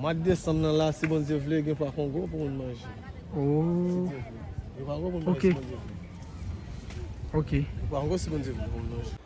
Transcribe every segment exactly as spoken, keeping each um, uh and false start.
Mwa desanm nan la, si Bondye vle, gen pwa kongo pou moun manje. Si Oh, Dye vle. Gen pwa kongo pou moun manje, ok. Si Bondye vle. Ok. Gen pwa kongo, si Bondye vle, pou moun manje.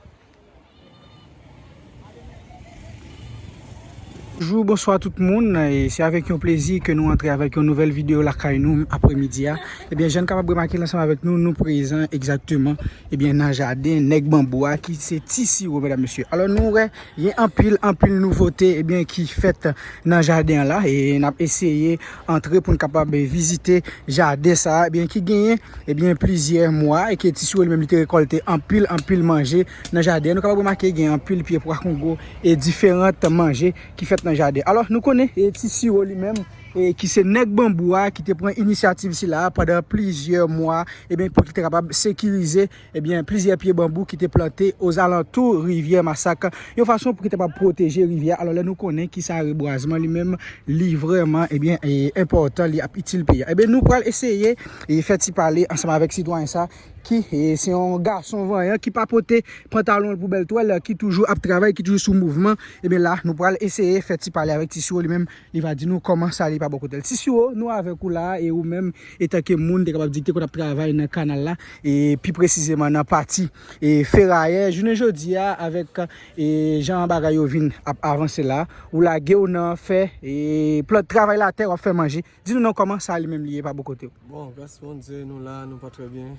Bonjou, bonswa tout moun. E se avèk yon plezi ke nou antre avèk yon nouvèl videyo lakay nou apremidi a. Ebyen, jan n kapab remake l ansanm avèk nou, nou prezan egzakteman, ebyen, nan jaden nèg banbou a, ki se Ti Siwo, medam, mesye. Alò, nou wè, gen anpil, anpil nouvote, ebyen, ki fèt nan jaden an la. E n ap eseye antre pou n kapab vizite jaden sa a, ebyen, ki genyen, ebyen, plizyè mwa, e ke Ti Siwo li menm li te rekòlte anpil, anpil manje nan jaden an. Nou kapab remake gen anpil pye pwa kongo e diferan manje ki fèt nan jaden. Alò, nou konnen, e, Ti Siwo li menm, e, ki se nèg banbou a, ki te pran inisyativ sila a pandan plizyè mwa, ebyen, pou ki te kapab sekirize, ebyen, plizyè pye banbou ki te plante ozalantou rivyè Masak, yon fason pou ki te kapab pwoteje rivyè a. Alò, lè nou konnen ki sa rebwazman li menm, li vrèman, ebyen, e, enpòtan, li ap itil peyi a. Ebyen, nou pral eseye, e, fè ti pale ansanm avèk sitwayen sa, ki, e, se yon gason vanyan ki pa pote pantalon l pou bèl twèl, ki toujou ap travay, ki toujou sou mouvman. Ebyen, la, nou pral eseye fè ti pale avèk Ti Siwo li menm, li va di nou kòman sa li pa bò kote l. Ti Siwo, nou avèk ou la, e ou menm, etanke moun, te kapab di ki te konn ap travay nan kanal la, e pi presizeman nan pati, e ferayè, jounen jodi a, avèk, e jan bagay yo vin ap avanse la, ou lage w nan fè, e plant travay latè, w ap fè manje. Di nou non, kòman sa li menm li ye pa bò kote w? Bon, gras Bondye, nou la, nou pa trè byen.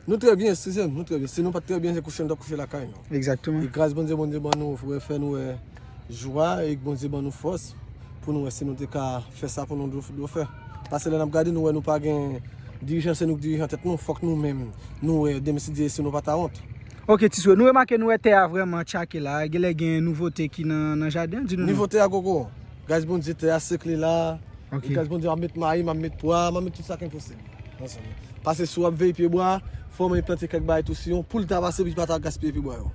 Nou trè byen, eskize m, nou trè byen. Si nou pa t trè byen, se kouche nou t ap kouche lakay nou. Egzakteman. E gras Bondye, Bondye ban nou, fè nou wè jwa, e Bondye ban nou fòs pou nou wè si nou te ka fè sa pou nou dwe, dwe fè. Paske lè n ap gade, nou wè nou pa gen dirijan, se nou k dirijan tèt nou, fòk nou menm, nou wè, demen si Dye, si nou pa ta wont. Ok, Ti Siwo, nou remake, nou wè tè a vrèman tchake la, genlè gen nouvote ki nan, nan jaden an, di nou non. Nouvote a gogo, gras Bondye, tè a sek li la, Ok. E gras Bondye, m ap met mayi, m ap met pwa, m ap met tout sa ki posib ansanm. Paske si w ap veye pye bwa, fò w plante kèk bagay tou, sinon poul ta pase, epi pa ta gaspiye pye bwa yo.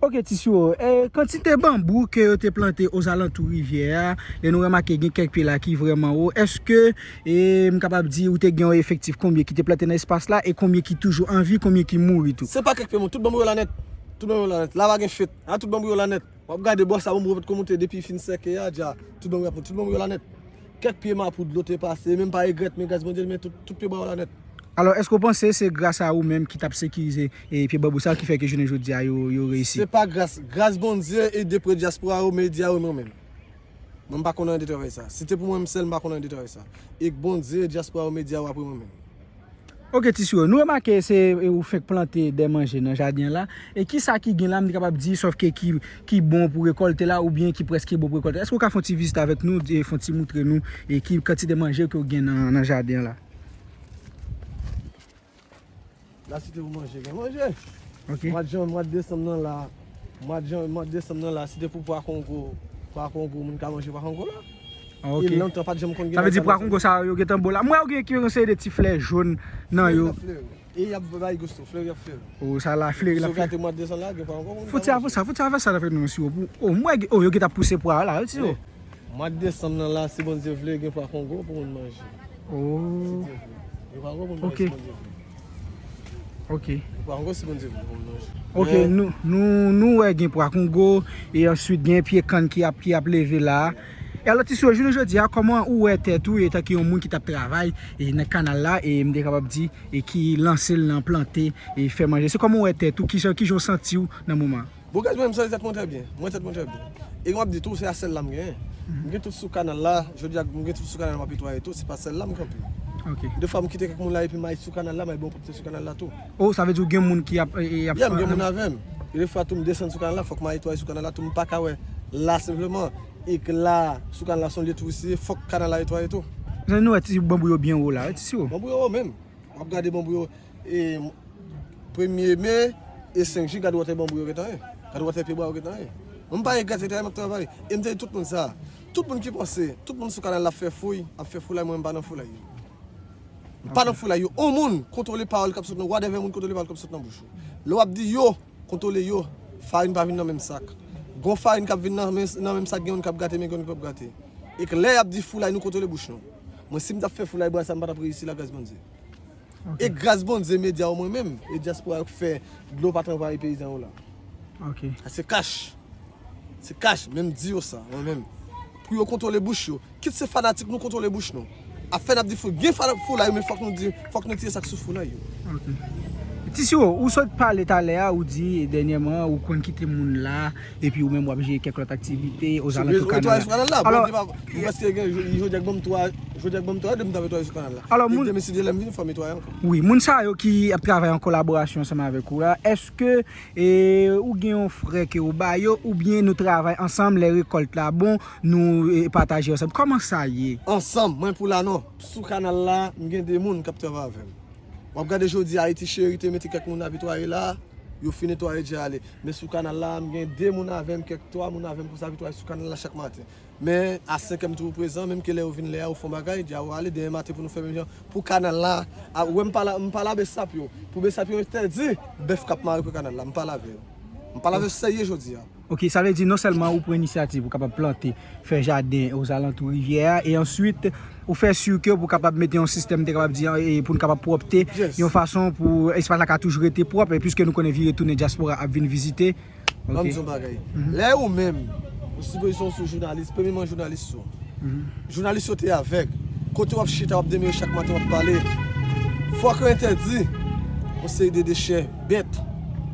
Ok, Ti Siwo, e kantite banbou ke yo te plante ozalantou rivyè a, lè nou remake gen kèk pye la ki vrèman wo, èske, e, m kapab di ou te gen yon efektif konbyen ki te plante nan espas la, e konbyen ki toujou an vi, konbyen ki mouri tou? Se pa kèk pye moun, tout banbou yo la nèt. Tout banbou yo la nèt. La pa gen fwit. A, tout banbou yo la nèt. W ap gade bò sa, banbou yo potko moute depi fin sèke a, dja, tout banbou yo ap moute, tout banbou yo la nèt. Kèk pye mapou dlo te pase, menm pa egrèt, men gras Bondye, men tout, tout pye bwa yo la nèt. Alò, èske w panse se gras a ou menm ki t ap sekirize, e, pye banbou sa ki fè ke jounen jodi a yo, yo reyisi? Se pa gras, gras Bondye e de prè dyaspora yo, medya yo, mwen menm. Mwen, m pa konn anyen de travay sa. Si te pou mwen menm sèl, m pa konn anyen de travay sa. E Bondye, dyaspora yo, medya yo apre mwen menm. Ok, Ti Siwo, nou remake se, e, ou fenk plante de manje nan jaden an la. E ki sa ki gen la, m te kapab di, sòf ke ki, ki bon pou rekòlte la, oubyen ki prèske bon pou rekòlte? Èske w ka fè yon ti vizit avèk nou, e, fè yon ti moutre nou, e ki kantite manje ke w gen nan, nan jaden an la? La, si te pou manje, gen manje. Ok. Mwa jan, mwa desanm nan la, mwa jan, mwa desanm nan la, si te pou pwa kongo, pwa kongo, moun ka manje pwa kongo la. Ah, ok. E lontan, pa t janm konn gen. Sa vle di pwa kongo sa yo gentan bon la. M wè yo gen ki yon seri de ti flè jòn nan yo. Flè, flè. E y ap bay gous tou, flè y ap flè. Oh, sa la, flè, y ap flè. Si w gate mwa desanm la, gen pwa kongo, moun ka manje. Fouti avè sa, fouti avè sa, nan fè nou, si yo pou. Oh, m wè, oh, yo gentan pouse pwa la, wi, si yo. Mwa desanm nan la, si Bondye vle, gen pwa kongo pou moun manje. Oh. Si Dye vle. Gen pwa kongo pou moun manje, si Bondye vle. Ok. Gen pwa kongo, si Bondye vle, pou moun manje. Ok, nou, nou, nou wè gen pwa kongo, e answit gen pye kann ki ap, ki ap leve la. E alò, Ti Siwo, jounen jodi a, kòman ou wè tèt ou, etanke yon moun ki t ap travay, e nan kanal la, e m te kapab di, e ki lanse l nan plante, e fè manje? Se kòman ou wè tèt ou, kijan, kijan w santi w nan moman an? Bon, gras, mwen, m santi tèt mwen trè byen. Mwen, tèt mwen trè byen. E m ap di tou, se a sèl la m genyen. M gen tout sou kanal la, jodi a, m gen tout sou kanal la, m ap netwaye tou, se pa sèl la m kanpe. Ok. Defwa, m kite kèk moun la, epi m al sou kanal la, m al ba yon pote sou kanal la tou. Oh, sa vle di w gen moun ki ap, e, e, ap... Yeah, m gen moun avè m. E defwa tou, m desann sou kanal la, fòk m al netwaye sou kanal la tou, m pa ka wè la senpleman. E ke la, sou kanal la, se yon lye touristik, fòk kanal la netwaye tou. Mezanmi, nou wè ti banbou yo byen wo la, wi, Ti Siwo. Banbou yo wo menm. W ap gade banbou yo, e, premye me e senk jen, gade watè banbou yo gentan ye. Gade watè pye bwa yo gentan ye. Mwen, m pa egrèt, se travay m ap travay. E m te di tout moun sa. Tout moun ki panse, tout moun sou kanal la ap fè fouy, ap fè foulay, mwen, m pa nan foulay yo. M pa nan foulay yo. On moun kontwole pawòl k ap sot nan, whatever moun kontwole pawòl k ap sot nan bouch ou. Lè w ap di yo, kontwole yo, farin pa vin nan menm sak. Gon farin k ap vin nan men, nan menm sak, gen youn k ap gate, men gen youn k p ap gate. E ke lè y ap di foulay, nou kontwole bouch nou. Mwen, si m t ap fè foulay bwa sa, m pa t ap reyisi la, gras Bondye. Ok. E gras Bondye, medya yo, mwen menm, e dyaspora yo k fè dlo pa t anvayi peyizan yo la. Ok. Sa se kach. Se kach, men m di yo sa, mwen menm. pou yo kontwole bouch yo. Kit se fanatik nou kontwole bouch nou. Afè n ap di fou, gen fana-, foulay yo, men fòk nou di, fòk nou tire sa k sou foulay yo. Ok. Ti Siro, ou sot pale talè a, ou di dènyèman ou konn kite moun la, epi ou menm w ap jere kèk lòt aktivite ozalantou kanal la. Netwaye sou kanal la. Bon, alò, prèske gen, jodi a k ban m twa, jodi a k ban m twa, demen m t ap netwaye sou kanal la. Alò, moun, demen si Dye lè m vini, fò m netwaye ankò. Wi, moun sa yo ki ap travay an kolaborasyon ansanm avèk ou la, èske e ou gen yon frè ke ou ba yo, oubyen nou travay ansanm, lè rekòlt la bon, nou e, pataje ansanm? Kòman sa ye? Ansanm, mwen pou la non. Sou kanal la, m gen de moun k ap travay avè m. W ap gade jodi a, Ayiti Cheri te mete kèk moun ap netwaye la, yo fin netwaye dja ale. Men sou kanal la, m gen de moun avè m, kèk twa moun avè m konsa ap netwaye sou kanal la chak maten. Men a senk è m toujou prezan, menm ke lè yo vin lè a, yo fè yon bagay, dja yo ale, demen maten pou nou fè menm jan. Pou kanal la, a, ou wè m pa la, m pa la besap yo. Pou besap yo entèdi bèf k ap mare pre kanal la, m pa la avè yo. M pa la avè yo serye jodi a. Ok, sa vle di non sèlman ou pran inisyativ pou kapab plante, fè jaden ozalantou rivyè a, e answit ou fè si ke pou kapab mete yon sistèm, te kapab di, e pou n kapab pwòpte, yon fason pou espas la ka toujou rete pwòp, e piske nou konnen vire tounen dyaspora ap vin vizite, Ban m di yon bagay. Lè ou menm, ou sipozisyon sou jounalis, premyèman jounalis sou. Jounalis yo te avèg. Kote w ap chita, w ap demere chak maten, w ap pale. Fòk yo entèdi yon seri de dechè bèt,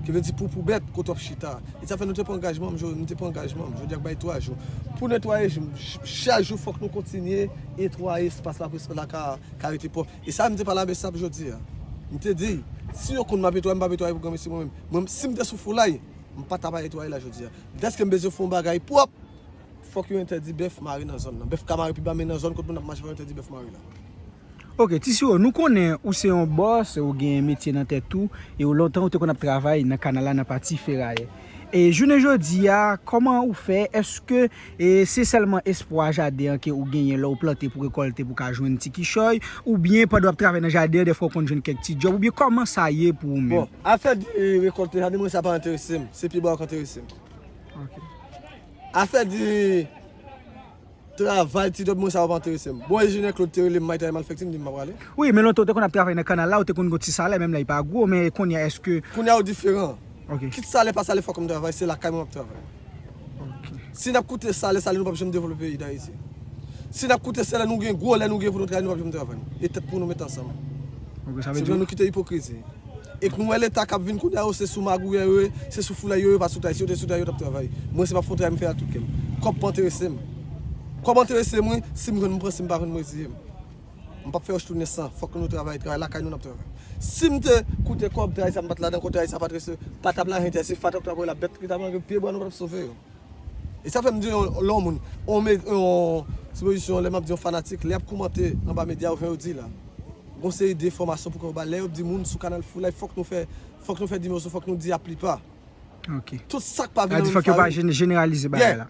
ki vle di poupou bèt, kote w ap chita. E sa fè nou te pran angajman, m, nou te pran angajman, m, jodi a k bay twa jou. Pou netwaye, ch-, ch-, chak jou fòk nou kontinye netwaye espas la pou espas la ka, ka rete pwòp. E sa m te pale a Besap jodi a. M te di, si yo konn m ap netwaye, m p ap netwaye pou granmesi mwen menm. Mwen, si m te sou foulay, m pa t ap al netwaye la jodi a. Dèske m bezwen fè yon bagay pwòp, fòk yo entèdi bèf mare nan zòn nan. Bèf ka mare pi ba, men nan zòn kot moun ap mache, fòk yo entèdi bèf mare la. Ok, Ti Siro, nou konnen ou se yon bòs, ou gen metye nan tèt ou, e ou lontan ou te konn ap travay nan kanal la nan pati ferayè. E jounen jodi a, kòman ou fè? Èske e se sèlman espwa jaden an ke ou genyen lè ou plante pou rekòlte pou ka jwenn ti kichòy, oubyen pandan w ap travay nan jaden an, dèfwa ou konn jwenn kèk ti djòb, oubyen kòman sa ye pou ou menm? Bon, afè di rekòlte jaden mwen sa pa enterese m, se pyebwa yo k enterese m. Ok. Afè di travay ti djòb mwen sa yo pa enterese m. Bon, enjenyè Claude te rele m, m al travay malfekti, m di m pa prale. Wi, men lontan ou te konn ap travay nan kanal la, ou te konn gon ti salè, menm lè li pa gwo, men kounye a èske Kounye a yo diferan. Ok. Kit salè pa salè fòk m travay, se lakay mwen m ap travay. Ok. Si n ap koute salè, salè nou p ap janm devlope peyi Dayiti. Si n ap koute salè nou gen gwo, lè nou gen pou nou travay, nou p ap janm travay. E tèt pou nou met ansanm. Ok, sa vle Se di vre nou kite ipokrizi. E k nou wè Leta k ap vin kounye a yo, se sou magouyè yo ye, se sou foulay yo ye, pa sou tay. Si yo te sou tay, yo t ap travay. Mwen, se m ap fè yon travay, m fè ak tout kè m. Kòb pa enterese m. Kòb enterese m, wi, si m jwenn, m pran, si m pa jwenn, m retire m. M p ap fè yo tounen san. Fòk nou travay, travay lakay nou, n ap travay. Si m te koute kòb, travay sa, m pa t ladan, kote travay sa pa t rese, pa t ap lajan entèse, pa t ap travay la, bèt ki t ap manje pyebwa, nou pa t ap sove yo. E sa fè m di yon, lè yon moun, yon, me- yon, sipozisyon, lè m ap di yon fanatik, lè y ap kòmante anba medya yo, jan yo di la, gon seri de enfòmasyon pou kòba. Lè yo ap di moun sou kanal Foulay, fòk nou fè, fòk nou fè di mòso, fòk nou di aplipa. Ok. Tout sa k pa vin nan menm fawon. Sa di fòk yo pa jene- jeneralize bagay la.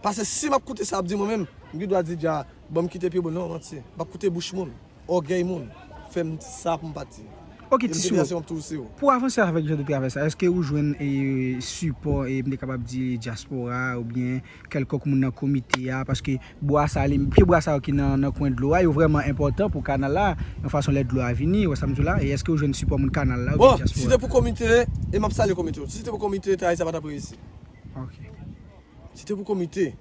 Paske si m ap koute sa y ap di mwen menm, m gen dwa di dja, bon, m kite pye bon, non, manti. M p ap koute bouch moun. Ògèy moun fè m sa pou m pati. Ok, Ti Siro, pou avanse avèk jan de travay sa, èske ou jwenn e, sipò, e, m te kapab di, dyaspora oubyen kèlkonk moun nan komite a? Paske bwa sa, li, pye bwa sa yo ki nan, nan kwen dlo a, yo vrèman enpòtan pou kanal la, yon fason lè dlo a vini, ou wè sa m di w la, e èske ou jwenn sipò moun kanal la oubyen dyaspora? Bon, si te pou komite, e m ap salye komite yo, si te pou komite, travay sa pa t ap reyisi. Ok. Si te pou komite,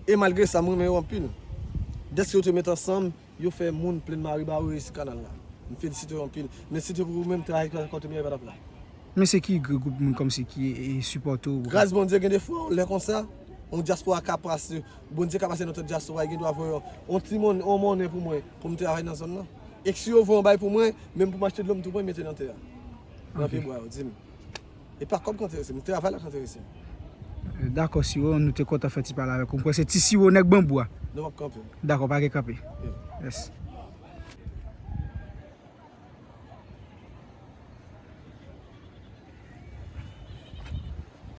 e malgre sa, m renmen yo anpil. Dèske yo te met ansanm, yo fè moun Plenn Mari ba yo reyisi kanal la. M felisite yo anpil. Men si te pou mwen menm, travay kote m ye pa t ap la. Men se ki gwoup moun kòmsi ki e, sipòte w? Gras Bondye, gen defwa, lè konsa, yon dyaspora ka pase, Bondye ka pase nan tèt dyaspora, gen dwa voye yon, yon ti mòn, yon monnen pou mwen, pou m travay nan zòn nan. E si yo voye yon bay pou mwen, menm pou m achte dlo, m tou pran, m mete nan tè a. Nan pye bwa yo, di m. E pa kòb k enterese m, travay la k enterese m. Dakò, Siro, nou te kontan fè ti pale avèk ou. M kwè se Ti Siro, nèg Banbou a. Nou p ap kanpe. Dakò, pa gen kanpe. Yes.